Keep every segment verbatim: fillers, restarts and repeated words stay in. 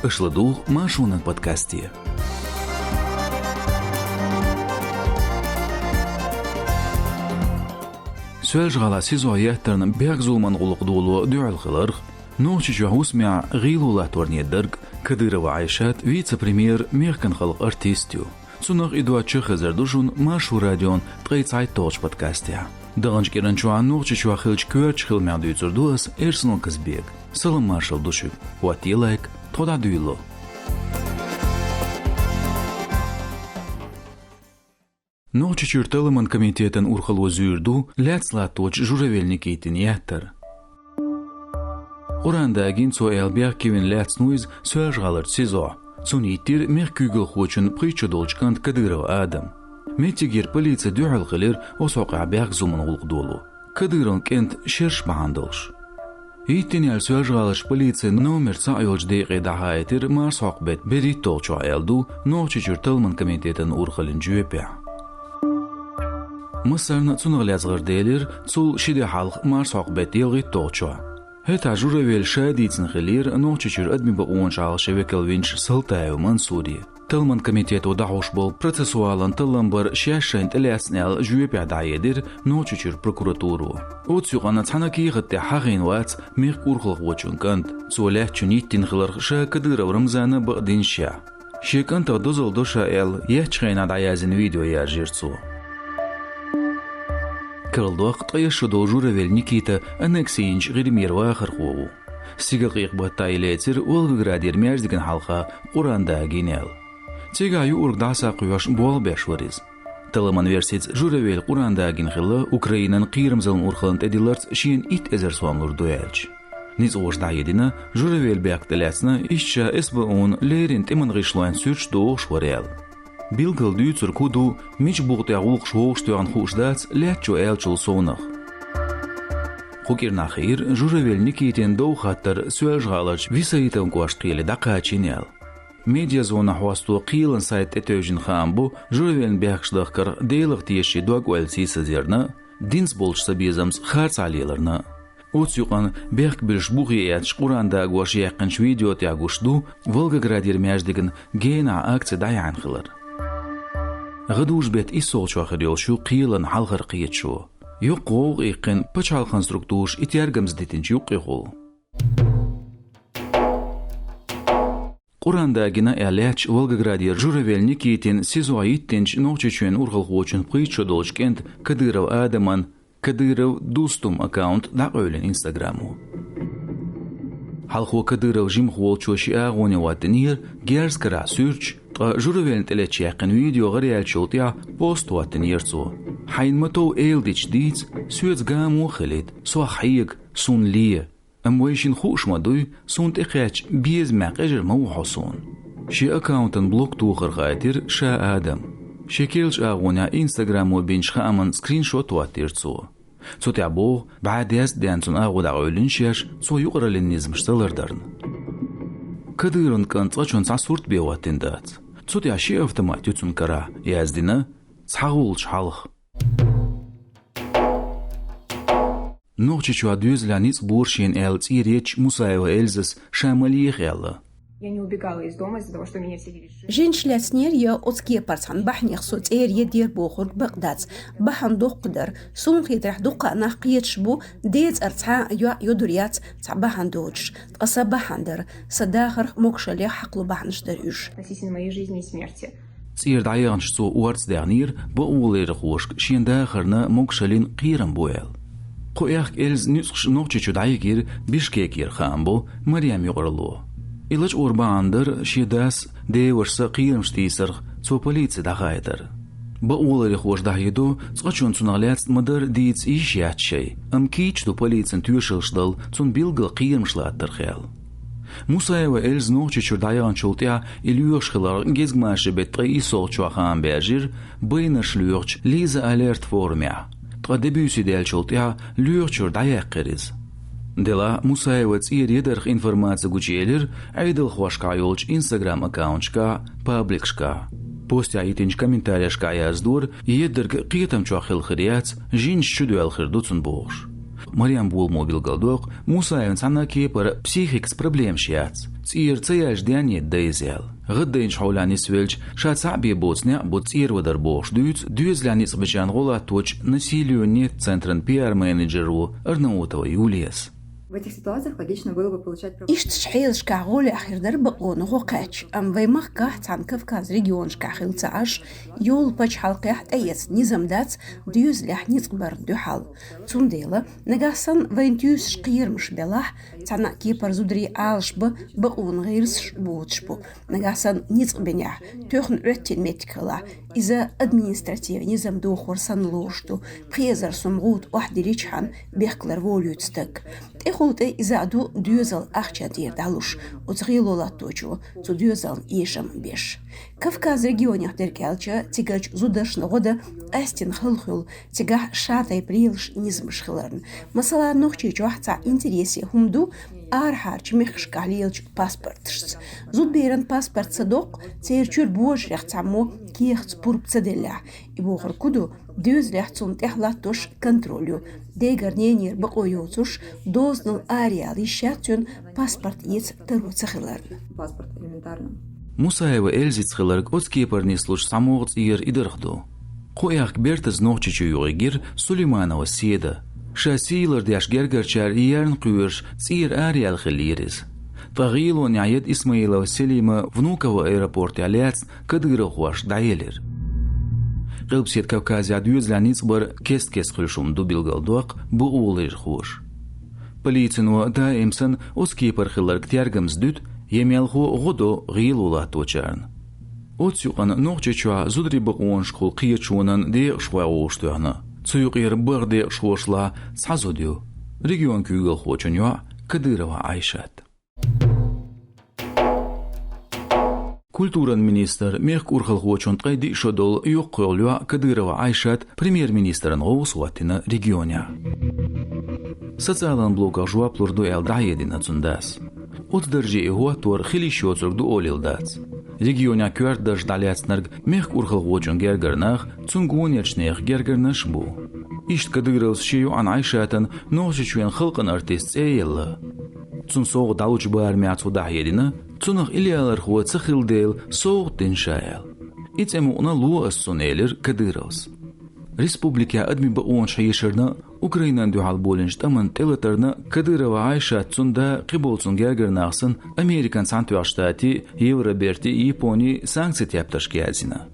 Аша ладугӀу Маршонан подкасте. Соьлжа-ГӀалахь СИЗО еттарна бехк-зуламан гӀуллакх доло дуьхьал хиларх, Нохчийчохь хӀусамехь гӀийла латторна дерг, Кадырова Айшат вице-премьер, мехкан халкъан артист ю. Цунах и доцчух хезар ду шуна Маршо радион ткъе цхьайтталгӀачу подкастехь. Даханчу кӀиран чохь Нохчийчохь хиллачу коьртачу хиламех дуьйцур ду ас, Эрсанов Казбек. Салам-маршалла ду шуьга. ХӀоттае лайк, тхо дӀадуьйло. Нохчийчуьра талламан комитетан урхалло зуьйр ду лаьцна латточу Журавель Никитина еттар. Къуръан дагийна цо аьлла, бехке вина лаьцна ву иза Соьлжа-ГӀаларчу СИЗО. Цунна йиттира мехкан куьйгалхочун пхийтта шо долчу кӀанта Кадыров Адам. Меттигера полици дуьхьал хилира оцу хьокъехь бехк-зуламан гӀуллакх доло, Кадыровн кӀентан шераш бахьана долуш. Йиттина аьлла, Соьлжа-ГӀаларчу полицин номер цхьаъ йолчу декъе дӀахаийтира марсхьокху беттан берхӀитталгӀачохь, аьлла ду Нохчийчуьра талламан комитетан урхаллин жоьпехь. Массарна а цунах лаьцна гӀараделира цул ши де хьалха марсхьокху беттан ялхитталгӀачохь. ХӀетахь Журавель ша дийцина хиллера Нохчийчуьра адамийн бакъонаш хьалха шен векал винчу Салтаев Мансуре. Талламан комитето дӀахьош болу процессуалан таллам бар шаьш шайна тӀелаьцна аьлла жоьпехь дӀахьедира Нохчийчуьра прокуратуро. Оцу юкъана цхьана кехат тӀехь хьахийна вац мехкан урхалхочун кӀант, цо лаьцначунна йиттина хиларх ша Кадыров Рамзана бакъдинчехь. Шен кӀантах дозалла до ша аьлла, еттачу хенахь дӀаяздина видео яржийра цо. Карладоккху, ткъе исс шо долу Журавель Никита аннекси йинчу ГӀирмера вахархо ву. Стигалкъекъа баттахь и лецира Волгоградера маьждигна хьалха Къуръан дагийна аьлла. Цигахь юург дӀасакхоьхьуш болх беш вара иза. Талламан версица, Журавель Къуръан дагийна хилла Украинан кхерамзаллин урхаллина тӀедилларца шена итт эзар сом лур ду аьлча. Ницкъаша дӀахьедина, Журавель бехк тӀелаьцна, иштта ша СБУ-на леррина тӀеман гӀишлойн суьрташ дохуш вара аьлла. Билггал дуьйцург хӀун ду, мича букъа тӀехь гӀуллакхаш вовшахтоьхна хууш дац лаьттачо аьллачул совнах. Кху кӀирнахь хиира Журавель Никитин дов хаттар Соьлжа-ГӀаларчу Висаитовн кӀоштан кхеле дӀакхачийна аьлла. Медиазона хьосто кхелан сайта тӀетевжина хаам бу Журавельна бехкаш дахкарх Делах тешачийн дог-ойлаца сийсазъярна а, динца болчу цабезамца харцахьа леларна а. Оцу юкъана бехк буьллуш бухе эцначу Къуръан дагоша яьккхинчу видео тӀехь гуш ду Волгоградера маьждигна генахь акци дӀаяьхьна хилар. ГӀадужу беттан иссалгӀачохь хир йолуш ю кхелан хьалхара кхеташо. Йоккха гӀовгӀа иккхина пачхьалкхан структураша и тергамза дитинчу юккъехула. Къуръан дагийна аьлла лаьттачу Волгоградера Журавель Никитина СИЗО йиттинчу Нохчийчоьнан урхалхочун пхийтта шо долчу кӀентан Кадыров Адаман «Кадыров Дустум» аккаунт дӀакъевлина Инстаграмо. Хьалхо Кадыров жимахволчо шен агӀоне хӀоттийнера герз карахь суьрташ, ткъа Журавельна тӀелетта яьккхина видео гӀараяьллачул тӀаьхьа пост хӀоттийнера цо. Хьайна ма-тов эладиташ дийца, соьца гамо а хилийта, сох хьега, суна ле. Амма вайшинна хууш ма дуй, суна тӀекхаьчча безамехь къежар ма ву хьо суна. Шен аккаунтан блок тохар хаийтира ша Адам. Шен керлачу агӀонехь Инстаграмо бинчу хааман скриншот хӀоттийра цо. Цу тӀехь боху, бӀе дезткъа денна цуьнан агӀо дӀакъевлина шаьш, цо юкъараллин низамаш ца лардарна. Кадыровн кӀанта цкъачунна цхьа сурт бен хӀоттийна дац. Цу тӀехь ши автомат ю цуьнан карахь, яздина: «Цхьа гӀулч хьалха». Нохчийчохь доьзалехь ницкъ бора шена аьлла цӀера еттачу Мусаева Эльзас ша ма леха аьлла. Я не убегала из дома из-за того, что меня все видели с женщиной. Жинаш лаьцнера я оцу кепара цхьана бахьанех со цӀера едера бохург бакъ дац. Бахьана доккха дара. Суна хетарехь, дуккха а нах кхеташ бу, ден цӀарна цхьа йоӀ йодур яц цхьа бахьана доцуш. Ткъа сан бахьана дара. Сан дахарх могушаллех хьакхало бахьанаш дара уьш. Относительно моей жизни и смерти. ЦӀера дӀаяханчу цо орца даьхнера бакъоларъярхошка шен дахарна, могушаллина кхерам бу аьлла. Кху аьхка Эльза нуьцкъаш Нохчийчу дӀайигира Бишкекера, хаам бо Марем юкъаралло. И лачкъор бахьана дара шен дас, девашас кхерамаш тийсарх цо полици дӀахаийтар. Бакъоларъярхоша дӀахьедо, цкъачунна цунах лаьцна ма-дарра дийца йиш яц шайн, амма кийча ду полицина тоьшаллаш дала цунна билггал кхерамаш латтарх аьлла. Мусаева Эльза Нохчийчуьра дӀаяханчул тӀаьхьа и лоьхуш хиларх гезгмашин беттан ткъе иссалгӀачохь хаам баьржира байнарш лоьхучу «Лиза Алерт» форумехь. Ткъа де-буьйса даьллачул тӀаьхьа лоьхучуьра дӀаяьккхира иза. Делахь Мусаева цӀера едарх информаци гучуелира Ӏедалхошкахь йолчу Instagram аккаунташкахь, пабликашкахь. Постехь йитинчу комментарешкахь яздора, еддарг кхетам чохь хилла хир яц, жинаш чудоьлла хир ду цунна бохуш. Марьям Булмова билгалдоаккх, Мусаевн цхьанна а кепара психикас проблемаш яц, цӀера ца яьлча денна едда иза аьлла. ГӀаддайначу хьолехь нисвелча, ша цхьаъ бен боцу некъ бу цӀера вадар бохуш дуьйцу доьзалехь ницкъ бечарна гӀо латточу «Насилию нет» центран пиар-менеджеро Арнаутова Юлияс. В этих ситуациях логично было бы получать права. Иштачу хьелашкахь гӀолехь хир дара бакъонан гӀо кхаьчча, амма вайн махкахь, цхьана Кавказ регионашкахь хилла ца Ӏаш, йолу пачхьалкхехь тӀеэцна низам дац доьзалехь ницкъ барна дуьхьал. Цундела, нагахь санна вайна туьйсуш кхерамаш белахь, цхьана а кепара зударий Ӏалашбан бакъонан гӀирсаш боцуш бу. Нагахь санна ницкъ бинехь, тоьхна Ӏоьттина меттиг хилахь, иза административан низам дохор санна лоруш ду, пхи эзар сум гӀуда охьадилличхьана бехкалара волуьйту стаг. ТӀехула тӀе иза а ду доьзал ахчанан тӀера дӀалуш, оцу гӀело латточо цу доьзална эшам беш. Кавказ регионех дерг аьлча, цигарчу зударшна гӀо дан къаьстина хала хуьлу, цигахь шатайпа лелаш низамаш хиларна. Масала, Нохчийчохь цхьа интересе хӀума ду арахьарчу мехкашкахь лелачу паспорташца. Зудберан паспорт ца доккху, церан чуьра божарех цхьаммо кехатца пурба ца деллехь. И бохург хӀун ду, доьзалехь цунна тӀехь латтош контроль ю. Дегара, ненера бакъо йоцуш, дозанал араяла йиш яц цуьнан паспорт эца таро ца хиларна. Паспорт элементарно. Мусаева Эльзица хиларг оцу кепара нислуш цхьаммо а цӀера идарх ду. Кху аьхка бертаза Нохчийчу юкъе гира Сулейманова Седа. Ша сийлар деш гергарчара ерна кхоьруш цӀера араяьлла хиллера иза. Ткъа гӀелонехь едда Исмаилова Селима Внуково аэропортехь лаьцна кадыровхошна дӀаелира. Къилбаседа Кавказехь доьзалехь ницкъ бар кест-кеста хуьлуш хӀума ду, билгалдоккху бакъоларъярхоша. Полицино даим санна оцу кепара хилларг тергамза дуьту я мелхо гӀо до гӀело латточарна. Оцу юкъана Нохчийчохь зударийн бакъонашкахула кхеташонан декъашхой гӀовш тоьхна. Цу юкъера баха декъашхошлахь цхьа зуда ю, регионан куьйгалхочун йоӀ Кадырова Айшат. Культуран министр, мехкан урхалхочун ткъе диъ шо долу йоккхахйолу йоӀ Кадырова Айшат премьер-министран гӀовс хӀоттийна регионехь. Социалан блоках жоп лур ду аьлла дӀахьедина цуьнан дас. Оцу дарже и хӀоттор хила йиш йоцург ду олийла дац. Регионехь коьрта дарж дӀалаьцнарг мехкан урхалхочун гергара нах, цунна гонерчу нехан гергарнаш а бу. Иштта Кадыровс шен йоӀана Айшатана Нохчийчоьнан халкъан артист цӀе а елла. Цунна совгӀат дӀалучу барамехь цо дӀахьедина, цунах иллиалархо ца хилла дела совгӀат дина ша аьлла. И цӀе мукъана ло ас цунна, элира Кадыровс. Республикехь адамийн бакъонаш хьешарна, Украинан дуьхьал болийначу тӀамна тӀелатарна Кадырова Айшат, цуьнан да, кхиболу цуьнан гергара нах санна, Американ Цхьаьнатоьхначу Штатийн, Евробертийн, Японийн санкцийн тептаршка яздина.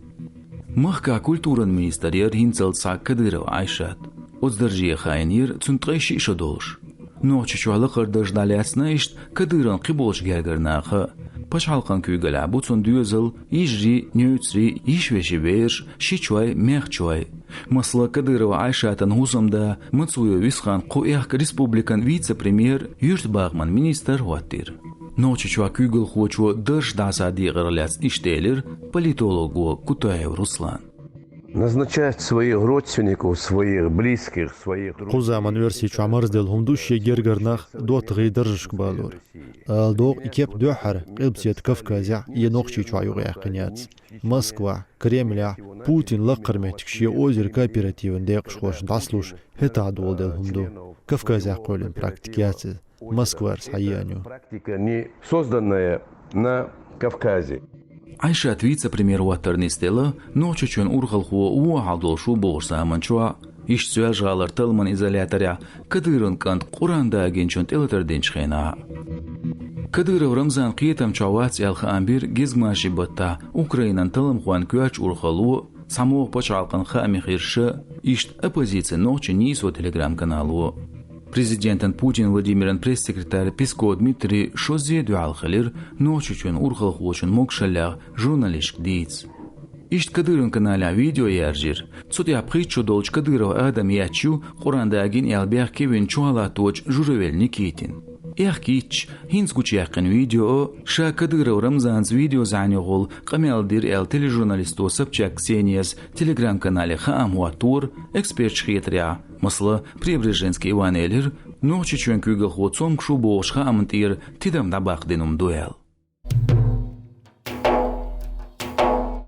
Махкахь культуран министр яра хӀинццалц схьа Кадырова Айшат. Оцу дарже хаийнера цуьнан ткъе шиъ шо долуш. Нохчийчохь лакхара дарж дӀалаьцна иштта Кадыровн кхиболчу гергара наха. Пачхьалкхан куьйгаллехь бу цуьнан доьзал, йижарий, нуьцарий, йиша-вешин бераш, ши чой, мехчой. Масала, Кадырова Айшатан хӀусамда Мацуев Висхан кху аьхка республикан вице-премьер, юьртабахаман министр хӀоттийра. Нохчийчохь куьйгалхочо дарж дӀасадекъарх лаьцна иштта элира политолого Кутаев Руслана. Назначать своих родственников, своих близких, своих друзей. Кху заман оьрсийчохь марзделла хӀума ду шен гергара нах доттагӀийн даржашка балор. Ала догӀу, и кеп дуьххьара Къилбаседа Кавказехь я Нохчийчохь юкъаяьккхина яц. Москвахь, Кремлехь Путин лакхара меттиг шен озера кооперативан декъашхошна дӀасалуш хӀетахь доладелла хӀума ду. Кавказехь кхоьллина практика яц иза. Москвара схьаеана ю. Практика, не созданная на Кавказе. Айшат вице-премьер хӀоттар нисделла Нохчийчоьнан урхалхо вон хьал долуш ву бохучу заманчохь, иштта Соьлжа-ГӀалара талламан изоляторехь Кадыровн кӀанта Къуръан дагийначунна тӀелатар динчу хенахь. Кадыров Рамзан кхетам чохь вац аьлла хаам бира гезгмашин баттахь Украинан талламхойн коьртачу урхалло, цхьамогӀа пачхьалкхан хаамийн хирша, иштта оппозицин нохчийн «Нийсо» телеграм-канало. Президентан Путин Владимиран пресс-секретарь Песков Дмитрий шозза а дуьхьал хилира Нохчийчоьнан урхалхочун могушаллех журналисташка дийца. Иштта Кадыровн каналехь видео яржийра. Цу тӀехь пхийтта шо долчу Кадыров Адама етташ ю Къуръан дагийна аьлла бехке вина чохь латточу Журавель Никитина. Аьхка йитташ, хӀинца гучуяьккхина видео, ша Кадыров Рамзанца видеозвонехула къамел дира аьлла, тележурналисто Собчак Ксенияс телеграм-канале хаам хӀоттора, эксперташа хетарехь, масала, Преображенский Иван элира, Нохчийчоьнан куьйгалхо цомгуш ву бохучу хаамна тӀера тидам дӀабаккха дина хӀума ду аьлла.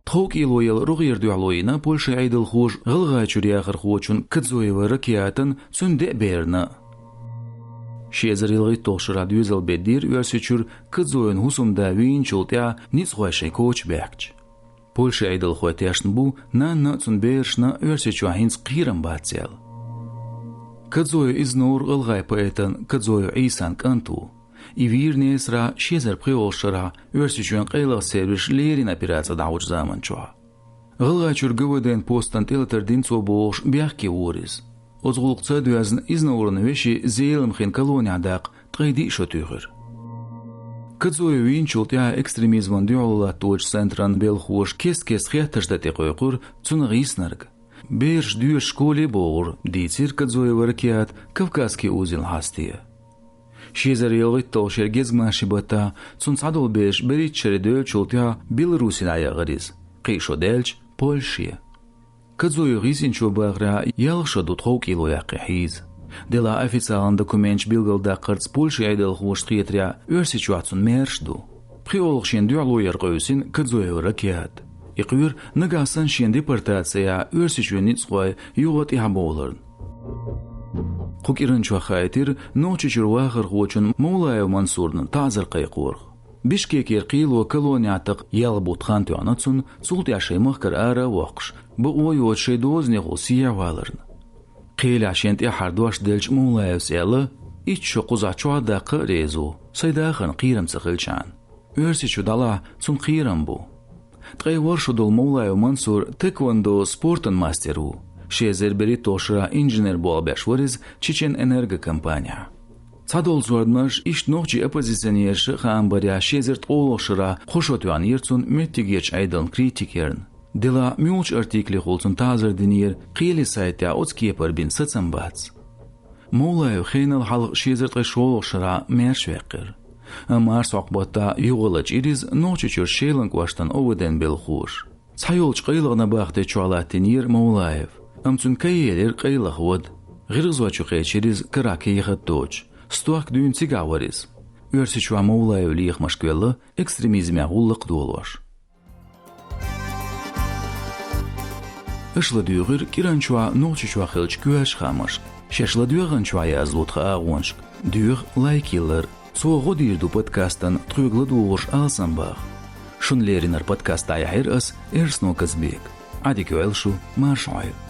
ТховкӀело яла рогӀера дуьхьало йина Польшин Ӏедалхоша ГӀалгӀайчуьра яхархочун Кадзоева Ракиатан, цуьнан деа берна. Ши эзар ялхитталгӀача шера доьзал беддийра Оьрсийчуьра Кадзоевн хӀусамда вийначул тӀаьхьа ницкъахой шайн коча баьхкача. Польшин Ӏедалхой тешна бу нанна а, цун берашна а Оьрсийчохь хӀинца кхерам бац аьлла. Кадзоев Изновр гӀалгӀай поэтан Кадзоев Ӏийсан кӀант ву. И вийра Несарахь ши эзар пхоьалгӀача шарахь Оьрсийчоьнан къайлаха сервисаша леррина операци дӀахьочу заманчохь. ГӀалгӀайчуьра ГВД-н постан тӀелатар дина цо бохуш, бехке вора иза. Оцу гӀуллакхца а доьзна, Изновран вешин Зеламхин колонехь даккха ткъе диъ шо туьйхира. Кадзоев вийначул тӀаьхьа экстремизмана дуьхьало латточу центран белхахоша кест-кеста хеттарш дан тӀекхойкхура цунах йиснарг. Бераш доьшуш школе а богӀура, дийцира Кадзоевн Ракиата «Кавказский узел» хьасте. Ши эзар ялхитталгӀачу шеран гезгмашин баттахь цунна цхьадолу бераш берхӀитта шаре девллачул тӀаьхьа Беларусе дӀаяхара иза, кхин а шо даьлча, Польше. Кадзоев йисинчо бахарехь, ялх шо ду тхов кӀело яккхий хьийза. Делахь официалан документаш билгалдаккхарца Польшин Ӏедалхошна хетарехь, Оьрсийчохь цунна маьрша ду. ПхоьалгӀа шена дуьхьало яр къевсина Кадзоевн Ракиат. И кхоьру нагахь санна шена депортаци яхь Оьрсийчоьнан ницкъахой юха тӀаьхьабовларна. Кху кӀиранчохь хаийтира Нохчийчуьра вахархочун Мовлаев Мансурна таӀзар кхайкхорах. Бишкекера кхело колонехь такха ялх бутт хан тоьхна цунна, цул тӀаьхьа шайн махкара ара а воккхуш, бакъо а йоцуш шайн дозанехула сехьа валарна. Кхелехь шена тӀаьххьара дош делча, Мовлаевс аьлла: «Итт шо кхузахь чохь даккха а реза ву, сайн дахарна кхерам ца хилчахьана. Оьрсийчу дӀалахь, цунна кхерам бу». Ткъе ворхӀ шо долу Мовлаев Мансур тхэквондо спортан мастер ву. Ши эзар берхӀитталгӀачу шарахь инженер болх беш вара иза Чечен-Энерго компанехь. Цхьадолу зорбанаш, иштта нохчийн оппозиционераш а хаам барехь, ши эзар ткъолгӀачу шарахь кхо шо тоьхнера цунна меттигерчу Ӏедална критика ярна. Делахь муьлхачу артиклехула цунна таӀзар динера, кхеле сайта тӀехь оцу кепара бина сацам бац. Мовлаев хенал хьалха ши эзар ткъе шолгӀачу шарахь маьрша ваьккхира. Амма марсхьокху баттахь юхагӀалла чӀира иза Нохчийчуьра Шелан кӀоштан ОВД-н белхахоша. Цхьайолчу къайлаха набахти чохь латтийнера Мовлаев, амма цуьнан кай елира къайлаха вада. ГӀиргӀазойчу кхечира иза, карахь кехат доцуш. Стохка дуьйна цигахь вара иза. Оьрсийчохь Мовлаев лехамашка велла экстремизмехь гӀуллакх долош. Аша ладуьйгӀира кӀиранчохь Нохчийчохь хиллачу коьртачу хаамашка. Шаьш ладоьгӀанчохь язло тхан агӀонашка, доьху лайк ялар. Цо гӀо дийр ду подкастана тхоьга ладугӀурш алсамбаха. Шуна леринарг подкаст дӀаяьхьира ас, Эрсно Казбека. Ӏадика йойла шу, марша Ӏойла.